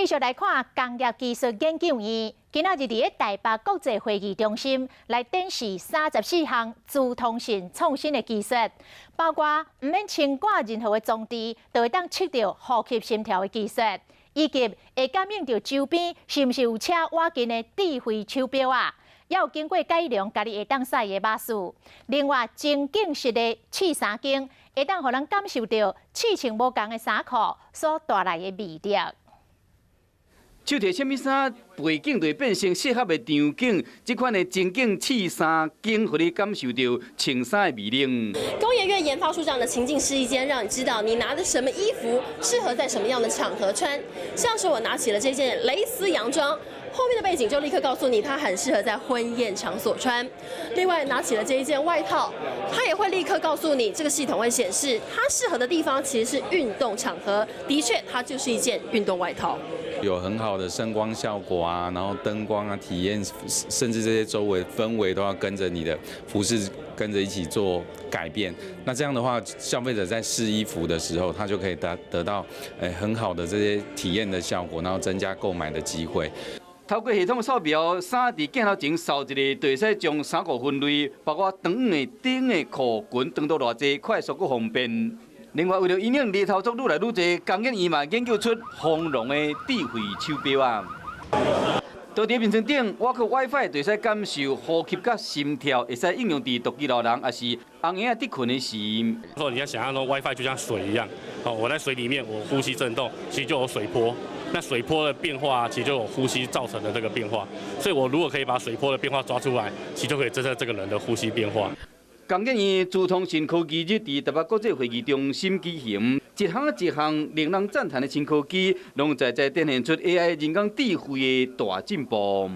繼續來看工業技術研究院，今仔日佇咧台北國際會議中心來展示34項資通訊創新的技術，包括毋免穿掛任何的裝置，就會當測著呼吸心跳的技術，以及會感應著周邊是毋是有車倚近的智慧手錶仔，也有經過改良，家己會當洗的馬斯。另外，情景式的試衫間，會當予人感受著試穿無仝的衫褲所帶來的魅力。手提啥物衫，背景就會變成適合的場景。這款的情景試衫間，予你感受著穿衫的魅力。工研院研發出這樣的情境試衣間，讓你知道你拿的什麼衣服適合在什麼樣的場合穿。像是我拿起了這件蕾絲洋裝，後面的背景就立刻告訴你，它很適合在婚宴場所穿。另外，拿起了這一件外套，它也會立刻告訴你，這個系統會顯示它適合的地方其實是運動場合。的確，它就是一件運動外套。有很好的聲光效果啊，然後燈光啊，體驗，甚至這些周圍氛圍都要跟着你的服飾跟着一起做改變。那這樣的話，消費者在試衣服的時候，他就可以得到很好的這些體驗的效果，然後增加購買的機會。透過系統掃描，衫佇鏡頭前掃一下，就會使將衫褲分類，包括長的、短的褲裙，長度偌濟，快速閣方便。另外，為著因應低頭族愈來愈濟，工研院嘛研究出豐隆的智慧手錶仔。佇佇眠床頂，我靠 WiFi 就會使感受呼吸佮心跳，會使應用佇獨居老人，抑是紅嬰仔佇睏的時。說你要想象說 WiFi 就像水一樣，哦，我在水裡面，我呼吸震動，其實就有水波。那水波的變化，其實就有呼吸造成的這個變化。所以我如果可以把水波的變化抓出來，其實就可以偵測這個人的呼吸變化。工研院資通訊科技日佇台北國際會議中心舉行，一項一項令人讚嘆的新科技，攏在在展現出 AI 人工智慧的大進步。